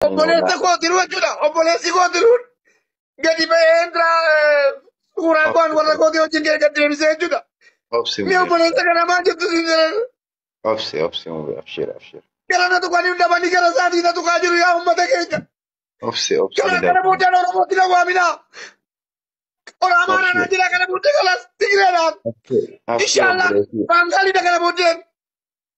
Obboleessa koo tiruu jechuudha. Obboleessi koo tiruun gadi ba'ee suuraa koon warra kootii wajjin gad deebisee jechuudha. Obsi Mee mubee. Obboleessa kana maal jettu siin jedhan. Obsi obsi mubee abshir abshir. Gara na tuqanii dhabanii gara isaatii na tuqaa jiru yaa uummata keenya. Obsi obsi Kana ni kana darba. booddeen Oromootti na waaminaa. Oromoon na jira kana booddee kalas Tigreedhaan. Abshir Inshaallah obboleessi. Baangaaliidha kana booddeen.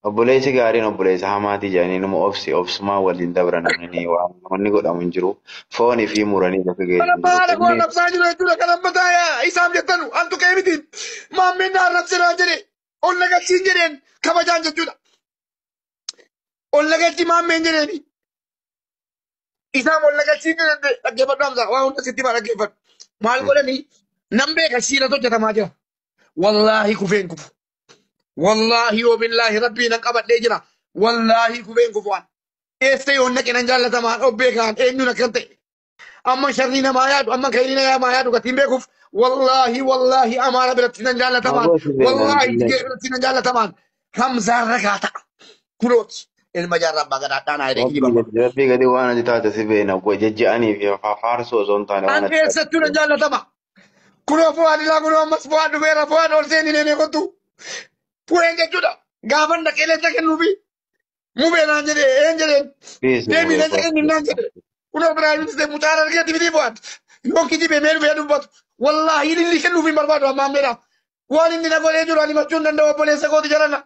Obboleessi gaariin obboleessa hamaatii jedhanii numa obsi obsumaa waliin dabra namni waan namni godhamu hin jiru. Foonii fi muranii bakka Kana geessu hin jiru. baala koo Inni arrabsaa jiru jechuudha. Kana mataa isaaf jettanu antu qe'ee miti. Maammeen na arrabsinaa jedhe. Ol nagalchiin jedheen kabajaan jechuudha. Ol nagalchi maammeen jedheeni. Isaan ol nagalchiin jedheen dhaggeeffadhu Hamza. Waa hunda sitti maa dhaggeeffadhu. Maal godhanii nan beeka siiratu hojjetamaa jira. Wallaahi kufeen kufu. Wallaahi wabillaahi rabbii nan qabadhee jira. Wallaahi kufeen kufu waan. Eessa yoon naqe nan jaallatamaan of beekaan eenyuun akkan ta'e. Amma sharrii namaa yaadu amma kayrii namaa yaadu gatiin beekuuf wallaahi wallaahi Amaara biratti nan jaallatamaan Aboo si beekan wallaahi illee. Tigee biratti nan jaallatamaan Hamzaan ragaa ta'a. Kunooti ilma jaarraa abbaa gadaa dhaanaa jedhee Rabbii kijiba. gadi rabbii gadi waan ati taate si beena jajja'anii fi faarsoo osoo hin taane waan An ati taate. eessattuu nan jaallatama. Kunoo fu'aan ilaa kunoo ammas fu'aan dhufeera fu'aan ol seenii neenee kottu. Fu'een jechuudha. Gaafan dhaqee leenca kennuufi mubee naan jedhee een jedheen Dhiisi deemii mubee leenca kennu naan jedhe. Kunoo Biraayim Ministeer mucaan argeetti miti fu'aan. Yoo kijibee mee dhufee dubbatu. Wallaahi ililli kennuuf hin barbaadu ammaan meedha. Waan inni na godhee jiru ani himachuu hin danda'u obboleessa kooti jedhana.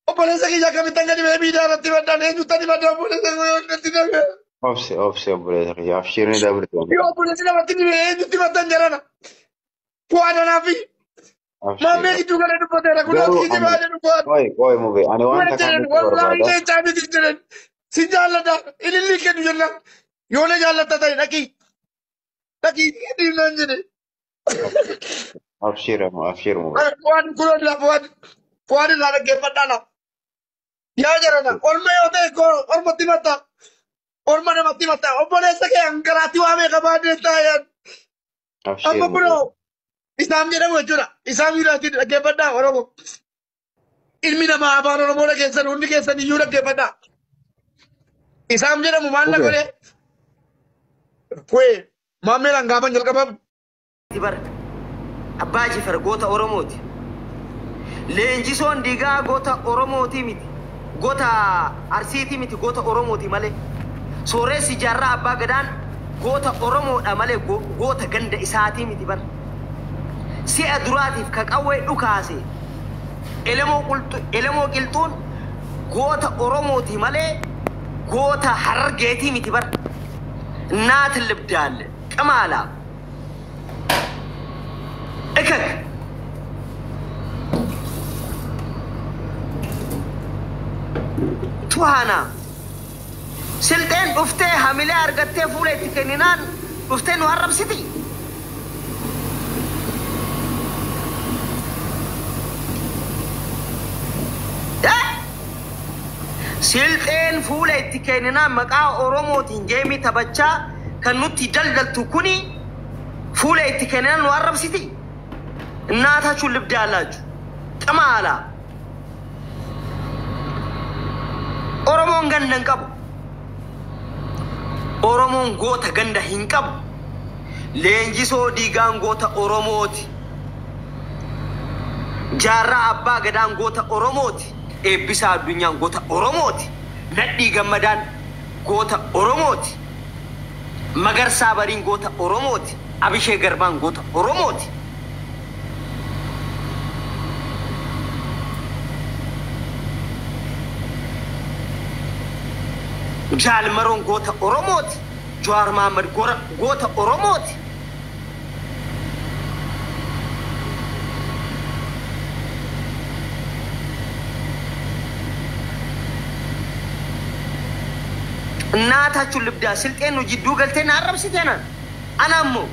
Obboleessa kiyya akkamittan gadi ba'ee miidiyaa irratti maddan eenyuttan himadda obboleessa koo yoo irratti dhabe. Obsi obsi obboleessa kiyya abshirni dabrte. Yoo obboleessi namatti dhibee eenyutti maddan jedhana. Fu'aan anaafi maammee Abshir. gidduu galee dubbateera kunoo Garuu kijibaa ani jedhu fu'aan. qoy qoy mubee ani Waan wanta jedhan kaanitti wallaahi barbaada. leencaa miti jedhan si jaalladha ililli kennu jennaan yoo na jaallatta ta'e dhaqii dhaqii dhiibnaan jedhe. Abshir abshir mubee. Fu'aan kunoo laa fu'aan fu'aan irraa dhaggeeffadhaa laa. Yaa jarana orma yoo ta'e ormatti matta orma namatti matta obboleessa kee hangaraatti waa meeqa baadhee taa'an Abshir amma mubee. kunoo isaam jedhamu jechuudha isaam yuudhaatiin dhaggeeffadhaa Oromoo. Ilmi namaa afaan Oromoo dhageessan hundi keessan iyyuu dhaggeeffadhaa. Isaam jedhamu maal na Mubee. godhee ku'ee maammee langaafan jalqaba Bar Abbaa Jifar goota Oromooti. Leenjisoon Diigaa goota Oromooti miti. Goota Arsiiti miti goota Oromooti malee. Sooressi Jaarraa Abbaa Gadaan goota Oromoodha malee goota ganda isaatii miti bar. Si'a duraatiif ka qawwee dhukaase Elemoo Qilxuun goota Oromooti malee goota Harargeetii miti bar. Naat libdaalle qamaala ikak tuhaana. Silxeen dhuftee hamilee argattee fuula itti kenninaan dhuftee nu arrabsiti. Eh? Silxeen fuula itti kenninaan maqaa Oromootiin geemii taphachaa kan nutti daldaltu kuni fuula itti kenninaan nu arrabsiti. እናታችሁን ልብድ ያላችሁ ቅማላ Oromoon ganda hin qabu. Oromoon goota ganda hin qabu. Leenjisoo Diigaan goota Oromooti. Jaarraa Abbaa Gadaan goota Oromooti. Eebbisaa Addunyaan goota Oromooti. Nadhii Gammadaan goota Oromooti. Magarsaa Bariin goota Oromooti. Abishee Garbaan goota Oromooti. Jaalmaroon goota Oromooti. Jawaar Mahaammad goota Oromooti. እናታችሁን ልብዳ ስልጤን nu jidduu galtee na arrabsite naan. Ana ammoo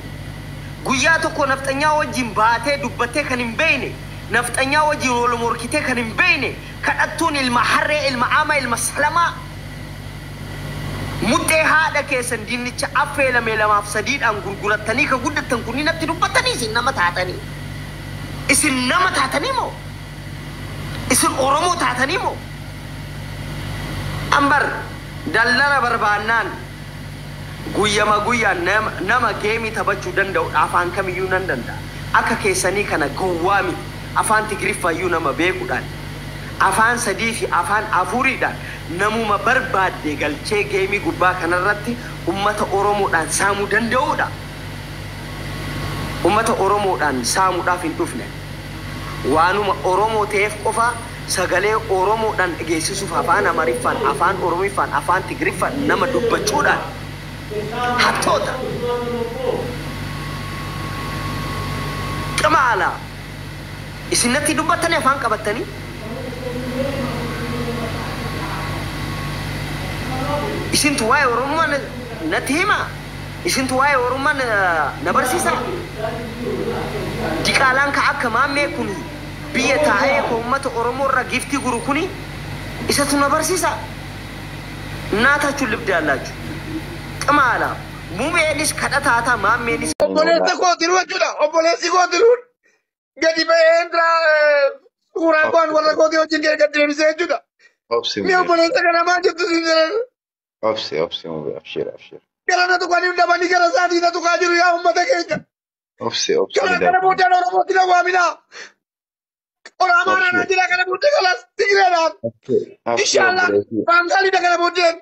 guyyaa tokko nafxanyaa wajjin baatee dubbattee kan hin beekne nafxanyaa wajjin wal morkitee kan hin beekne kadhattuun ilma harree ilma ama ilma salamaa muxxee haadha keessan dinnicha affeelame lamaaf sadiidhaan gurgurattanii ka guddattan kunniin natti dubbattanii isin nama taatanii. Isin nama taatanii moo? Isin Oromoo taatanii moo? Ambar Daldala barbaannaan guyyama guyyaan nama geemii taphachuu danda'u afaan kamiyyuu nan danda'a. Akka keessanii kana gowwaa miti. Afaan Tigiriffayyuu nama beekuudhaan afaan sadii fi afaan afuriidhaan namuma barbaadde galchee geemii gubbaa kanarratti ummata Oromoodhaan saamuu danda'uudha. Ummata Oromoodhaan saamuudhaaf hin dhufne. Waanuma Oromoo ta'eef qofa sagalee Oromoodhaan dhageessisuuf afaan Amariffaan, afaan Oromiffaan, afaan Tigiriffaan nama dubbachuudhaan hattoota. Qamaala isin natti dubbattanii afaan qabattanii isintu waa'ee Oromummaa natti hima. Isintu waa'ee Oromummaa na barsiisa. Diqaalaan ka akka maammee kun biyya taa'ee ka uummata Oromoo irra giftii guru kuni isatu na barsiisa. እናታችሁ ልብድ ያላችሁ ቅማላ ሙሜንስ kadhataata maammeenis Obboleessa koo tiruu jechuudha. Obboleessi koo tiruun gadi ba'ee suuraa koon warra kootii wajjin gad deebisee jechuudha. Obsi Mi'a obboleessa kana maal jettu siin jedhan. obsi obsi mubee abshir abshir. Gara na tuqanii dhabanii gara isaatii na tuqaa jiru yaa uummata keenya. Obsi obsi Kana kana booddeen Oromootti na waaminaa. Oromoon na jira kana booddee kalas Tigireedhaan. Inshaallah Baangaaliidha kana booddeen.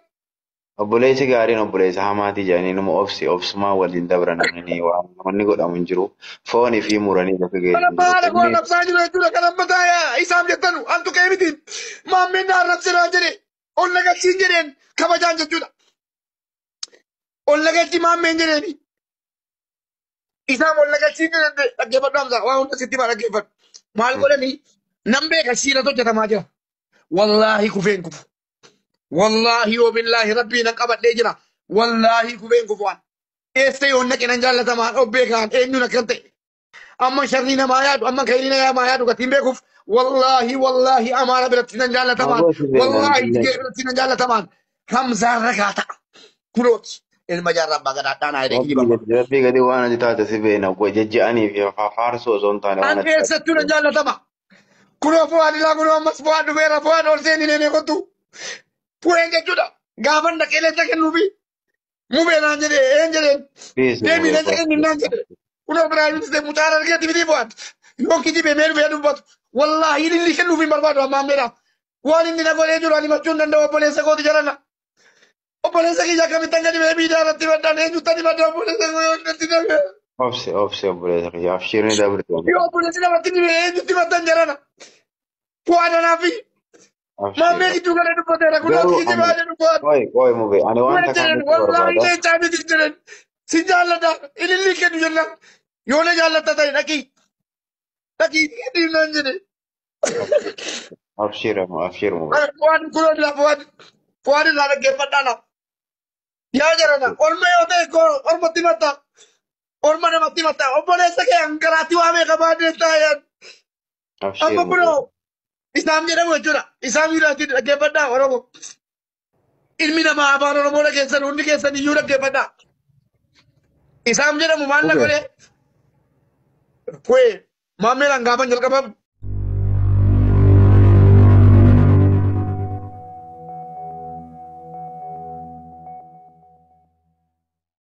Obboleessi gaariin obboleessa hamaatii jedhanii numa obsi obsumaa waliin dabra namni waan namni godhamu hin jiru. Foonii fi muranii bakka Kana baala koo geessu. nabsaa jiru jechuudha. Kana mataa isaaf jettanu antu kee miti. Maammeen na arrabsinaa jedhe ol nagalchiin jedheen kabajaan jechuudha. Ol nagalchi maammeen jedheeni. Isaaf ol nagalchiin jedheen dhaggeeffadhu Hamza waan hunda sitti maa dhaggeeffadhu. Maal godhanii nan beeka siiratu hojjetamaa jira. Wallaahi kufeen kufu. Wallaahi wabillaahi rabbii nan qabadhee jira. Wallaahi kufeen kufu waan. Eessa yoon naqe nan jaallatamaan of beekaan eenyuun akkan ta'e. Amma sharrii namaa yaadu amma khayrii namaa yaadu gatiin beekuuf wallaahi wallaahi amaara biratti nan jaallatamaan wallaahi tigee biratti nan jaallatamaan Hamzaan ragaa ta'a. Kunooti ilma jaarraa abbaa gadaa dhaanaa jedhee kijiba. Rabbii gadi waan ati taate si beena jajja'anii fi faarsoo osoo hin taane waan An ati taate. eessattuu nan jaallatama. Kunoo fu'aan ilaa kunoo ammas fu'aan dhufeera fu'aan ol seenii neenee kottu. Fu'een jechuudha. Gaafan dhaqee leenca kennuufi mubee naan jedhee een jedheen deemii leenca kennu naan jedhe. Kunoo biraa ministee mucaan argeetti miti fu'aan. Yoo kijibee mee dhufee dubbatu. Wallaahi ililli kennuuf hin barbaadu ammaa ammeedha. Waan inni na godhee jiru ani himachuu hin danda'u obboleessa kooti jedhana. Obboleessa kiyya akkamittan gadi ba'ee miidiyaa irratti maddan eenyuttan himadda obboleessa koo yoo irratti dhabe. Obsi obsi obboleessa kiyya abshirni dabrte. Yoo obboleessi namatti dhibee eenyutti maddan jedhana. Fu'aan anaafi maammee Abshir. gidduu galee dubbateera kunoo Garuu kijibaa ani jedhu fu'aan. qoy qoy mubee ani Waan wanta jedhan kaanitti wallaahi barbaada. leencaa miti jedhan si jaalladha ililli kennu jennaan yoo na jaallatta ta'e dhaqii dhaqii dhiibnaan jedhe. Abshir abshir mubee. Fu'aan kunoo ilaa fu'aan fu'aan irraa dhaggeeffadhaa na. Yaa jarana orma yoo ta'e ormatti matta orma namatti matta obboleessa kee hangaraatti waa meeqa baadhee taa'an Abshir amma mubee. kunoo isaam jedhamu jechuudha isaam yuudhaatiin dhaggeeffadhaa Oromoo. Ilmi namaa afaan Oromoo dhageessan hundi keessan iyyuu dhaggeeffadhaa. Isaam jedhamu maal na Mubee. godhee? Ku'ee maammee dhaan gaafan jalqaba